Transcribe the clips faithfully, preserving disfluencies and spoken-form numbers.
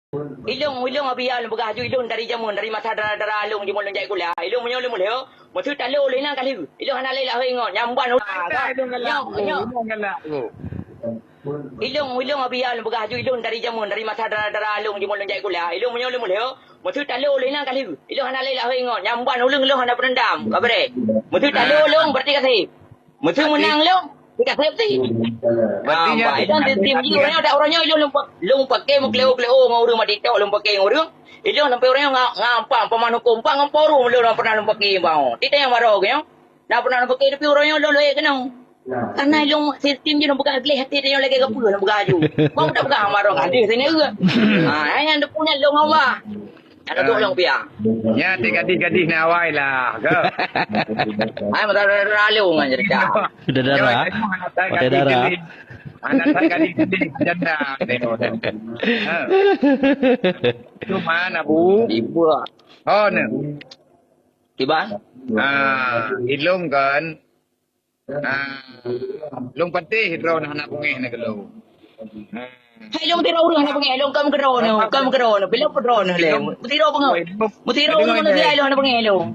Ilong, ilong Abi, ya, lôn peugah aju ilong dari jameun, dari masa dara-dara lôn jameun lôn jak kuliah. Ilong meunyoe lôn mulai, meuseu talo lé na kali. Ilong hana lé lah ingat. Nyamban ulah. Ada ilong galak. Nyok, nyok. Ilong galak. Ilong, ilong Abi, ya, lôn peugah aju ilong dari jameun, dari masa dara-dara lôn jameun lôn jak kuliah. Ilong meunyoe lôn mulai, meuseu talo lé na kali. Ilong hana lé lah ingat. Nyamban uleng ilong hana peurendam. Kabaré. Meuseu talo lôn berarti kasih. Meuseu meunang lôn, kita safety. Berarti nyan, ah, itu nanti tim jih, urang nyoe tak, urang nyoe lôn, lôn pakai meukleo-kleo ngon urang mati tok, lôn pakai ngon urang. Ilong sampai urang nyoe nga-, ngampang paman hukum, pang ngon forum lôn pernah lôn pakai bang. Titeng nyang baroe nyoe. Dah pernah lôn pakai tapi urang nyoe lôn lé keunong. Karena ilong sistem jih lôn peugah gleh hati dia lagi gapeue lôn peugah aju. Bang tak peugah sama urang hadis sini ke. Ha, yang depan lôn Allah. Ada tu orang pia. Ya, ti gadih-gadih na awai lah, ke? Ai, mata lalu ngan cerita. Sudah darah. Mata darah. Anak saya gadih-gadih janda. Ha. Cuma Abu. Ibu. Oh, ne. Kiban? Ah, ilong kan. Ah, lôn patéh droe hana beungéh na keu lôn. Ah. Hai lôn tiro ureueng hana beungéh, lôn kam keudroe nyoe, kam keudroe nyoe, bilom keudroe nyoe lé. Meusidroe beungéh. Meusidroe ureueng manusia lôn hana beungéh lôn.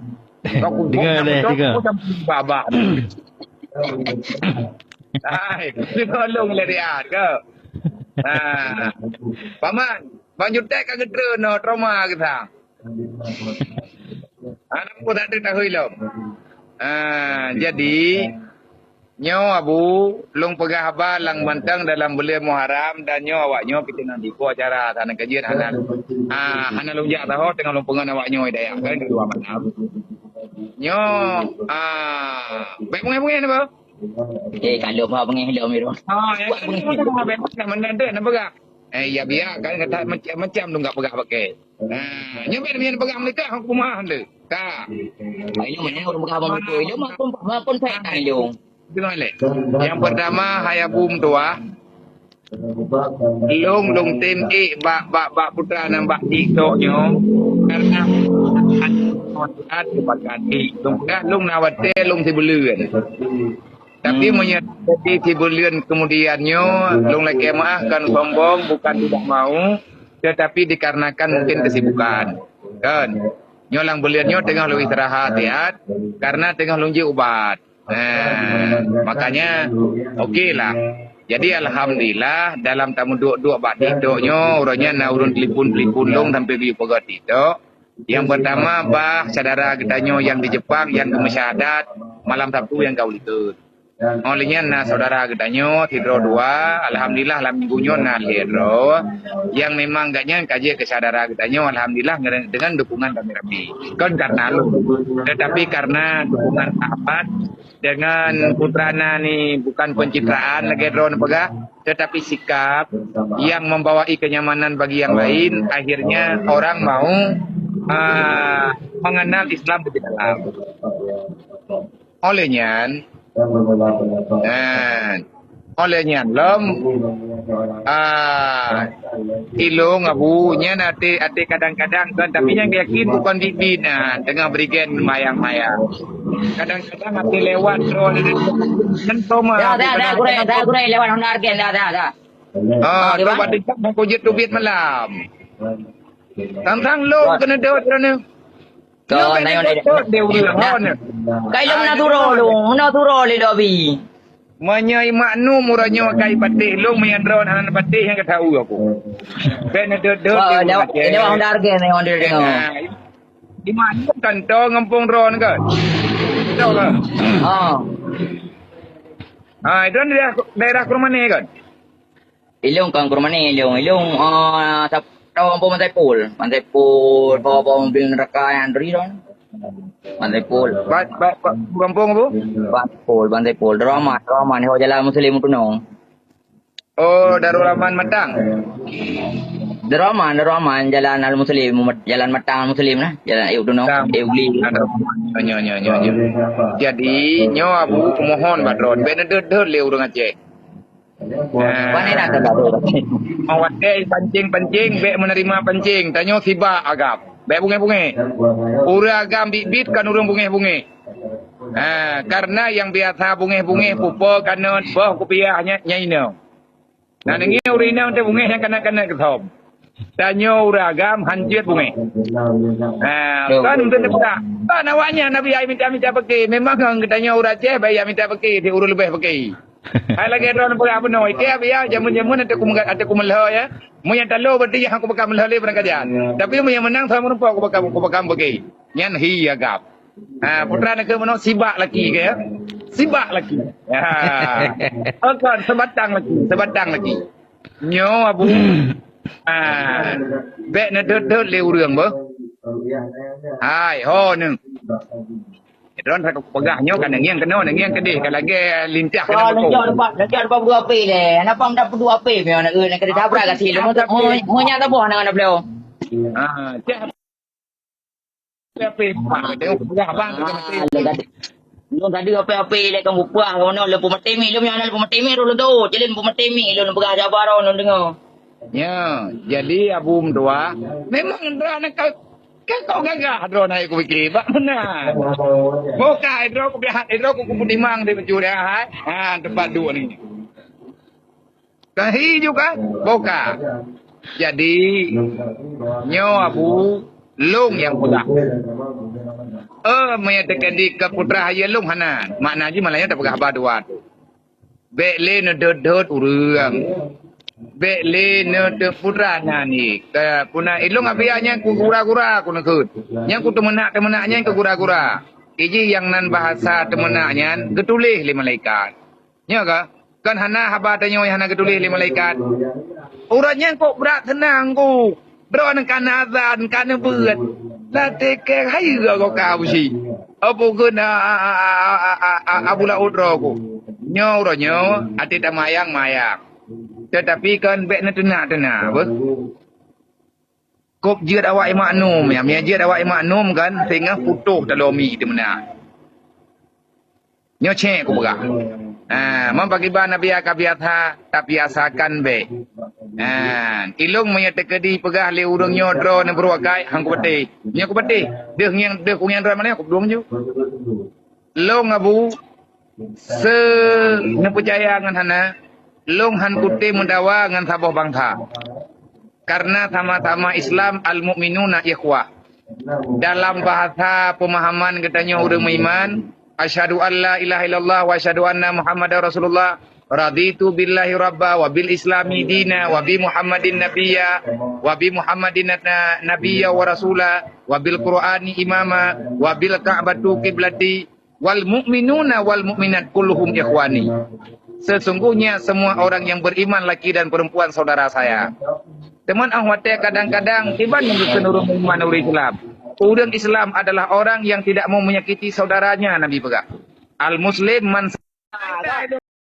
Dengar lé, dengar. Babah. Hai, tiro lôn lé riat ke. Ah. Paman, Bang Jutek ka geutreun nyoe trauma geusa. Aneuk muda teuh tahu ilom. Ah, jadi, nyoe Abu, lôn peugah haba lam mantong dalam buleuen Muharram dan nyoe awak nyoe pih teungoh dipo acara sana kajian hana, ah, hana lôn jak saho teungoh lôn peungon awak nyoe dayah kan keudua malam. Nyoe, ah, bèk beungéh-beungéh nyoe, Bang. Eh, kalau mau beungéh lom, Bang. Ah, ya, kan, beungéh. Beungéh, beungéh, beungéh, beungéh. Eh, ya, biar kan kata macam-macam tu enggak peugah pakai. Nah, nyoe biar, biar pegang mereka hukuman tu. Ka. Ai nyoe mana ureueng peugah bang beutôi. Ilong maupun, maupun fitnah ilong. Dengar lé. Yang pertama, hai Abu Meutuah. Lôn, lôn tem ék bak, bak, bak putra nang bak TikTok nyoe. Karena lôn peugah lôn na watèe lôn sibuleuen. Tapi meunyoe jadi sibuleuen kemudian nyoe, lôn lakèe meu'ah kon sombong, bukan tidak mau, tetapi dikarenakan mungkin kesibukan. Kan? Nyoe lam buleuen nyoe teungoh lôn istirahat siat, karena teungoh lôn jeuet ubat. Nah, makanya oke lah. Jadi alhamdulillah dalam tameuduek-duek bak TikTok nyoe, uroe nyan na ureueng telepon-telepon lôn sampai geuyue peugah TikTok. Yang pertama bah syedara geutanyoe nyang di Jepang nyang geumeusyahadat malam Sabtu nyang ka ulikot. Óh lheueh nyan na syedara geutanyoe sidroe dua, alhamdulillah lam minggu nyoe na lhèe droe. Nyang memang gobnyan ka jeuet keu syedara geutanyoe alhamdulillah nge-, dengan dukungan ramé-ramé. Kon karena lôn, tetapi karena dukungan sahabat dengan putra na ni bukan pencitraan lagèe droe neupeugah, tetapi sikap yang membawai kenyamanan bagi yang lain, akhirnya orang mau, ah, mengenal Islam lebih dalam. Óh lheueh nyan, nah, óh lheueh nyan lom, ah, ilong Abu nyan até, até kadang-kadang kan, tapi nyang yakin bukan biet-biet nah, teungoh berigen mayang-mayang. Kadang-kadang até lewat droe nyan trauma. Dah, dah, dah, gurèe, dah, gurèe, lewat Honda Argen, dah, dah, dah. Ah, tu bak tingkat nak kujeuet teubiet malam. Tang-tang lôn keuneuk dot droeneuh. Lôn keuneuk dot deh ureueng droeneuh. Kai lôn na turo lôn, na turo lé dobi. Meunyoe maknum uroe nyoe kai patéh lôn, meunyoe droeneuh hana patéh nyang ka tahu aku. Bèk neudot-dot deh ureueng Aceh. Lewat Honda Argen, Honda Argen. Di maknum kan to ngampông droeneuh kan? To kan? Ha. Ha, itu kan daerah, daerah Kurmane kan? Ilong kan Kurmane, ilong, ilong, ah, tap-, tahu apa Bang Saipul? Bang Saipul, bawa-bawa mobil neraka yang dari sana. Bang Saipul. Ba-, ba-, ba-, kampung apa? Bang Saipul, Bang Saipul. Darul Aman, Darul Aman, di jalan Muslim tu no. Oh, Darul Aman Matang. Darul Aman, Darul Aman, jalan Al Muslim, jalan Matang Al Muslim nah, jalan Ayub tu no, Ayub Gli. Nyo, nyo, nyo, nyo. Jadi, nyo Abu kumohon bak droeneuh, bèk neudot-dot lé ureueng Aceh. Nah. Pandai nak kata tu. Mawate pancing-pancing, bèk menerima pancing. Tanyoe sibak agam. Bèk bungéh-bungéh. Ureueng agam biet-biet kan ureueng bungéh-bungéh. Ha, karena nyang biasa bungéh-bungéh pupo kanot boh kupiah nya, nya inong. Nah, deungoe ureueng inong teuh bungéh nyang kanot-kanot keusom. Tanyoe ureuëng agam hancet bungéh. Ha, kan beutôi peugah. Kan awaknyan Nabi ai minta-minta peuké. Memang geutanyoe ureuëng Aceh bai minta peuké, di ureuëng leubeh peuké. Hai lagée droe peugah bunoe, ike abi ya, jameun-jameun ateueh kumeulhö ya. Meunyo talo berarti ya aku bakal meulhö lé barang kajan. Tapi meunyo menang sama rupa aku bakal aku bakal peuké. Nyan hi agam. Ha, putra nak keunoe sibak laki ke ya? Sibak laki. Ha. Bukan sebatang laki, sebatang laki. Nyoe Abu. Ha. Bek neudot-dot lé ureuëng beuh. Hai, ho neu. Droe ka peugah nyoe kan ngieng keunoe, ngieng keudeh, ka lagée lintah keunoe. Oh, leucok depan, leucok depan dua P lé. Kenapa minta dua P? Memang nak nak kena tabrak kat sini. Mau mau nyak taboh nak nak beliau. Ha, cah. Tapi pak tengok peugah abang tu mati. Lôn tadi apa-apa lé kan bupah kono lôn peumati mi lôn nyang lôn peumati mi lôn tu. Jadi peumati mi lôn peugah jabar lôn dengar. Ya, jadi Abu Meutuah memang droe nak kau kan kau gagah droe naik ku fikir bak mana. Bukan droe ku bihat droe ku kutimang di baju dia hai. Ha tempat dua ni. Kahi juga boka. Jadi nyoe Abu lôn nyang peugah. Eh, meunyo teukeudi keu putra hayeue lôn hana. Makna jih malah nyoe tapeugah haba dua tu. Bék lé neudot-dot ureuëng. Bék lé neudot putra nyan ié. Puna ilong abiya nyan ku gura-gura ku neukheun. Nyan ku teumeunak-teumeunak nyan ku gura-gura. Iji nyang nan bahasa teumeunak nyan geutuléh lé malaikat. Nyoe ka? Kan hana haba tanyoe hana geutuléh lé malaikat. Urat nyan kok brat seunang ku. Droe ka na azan, ka na beuet. Latée keu hayeue goe ka busi. Abu geuna Abu Laôt droe ku. Nyoe uroe nyoe até tamayang-mayang. Tetapi kan bék neuteunak-teunak beuh. Kop jeuet awak imaknum ya, mia jeuet awak imaknum kan sehingga putoh talomi teumeunak. Nyoe cek kupeugah. Ha, man pakiban Nabi ka biasa tabiasakan bék. Ha, ilong meunyoe teukeudi peugah lé ureuëng nyoe droe neubrok kai hang kupeuteh. Nyoe kupeuteh. Deuh ngieng deuh kungieng droe mana kupeudong ju. Long Abu se neupeucaya ngon hana. Long han kutem meudawa ngon saboh bangsa. Karena sama-sama Islam al-mu'minuna ikhwah. Dalam bahasa pemahaman geutanyoe ureuëng meuiman, asyhadu an la ilaha illallah wa asyhadu anna Muhammadar Rasulullah, raditu billahi rabba wa bil islami dina wa bi Muhammadin nabiyya wa bi Muhammadin na- nabiyya wa rasula wa bil qur'ani imama wa bil ka'batu qiblati wal mu'minuna wal mu'minat kulluhum ikhwani. Sesungguhnya semua orang yang beriman laki dan perempuan saudara saya. Teuma ah watée kadang-kadang kiban nyang geukheun ureuëng meuiman ureuëng Islam. Ureuëng Islam adalah orang yang tidak mau menyakiti saudaranya, Nabi peugah. Al-Muslim man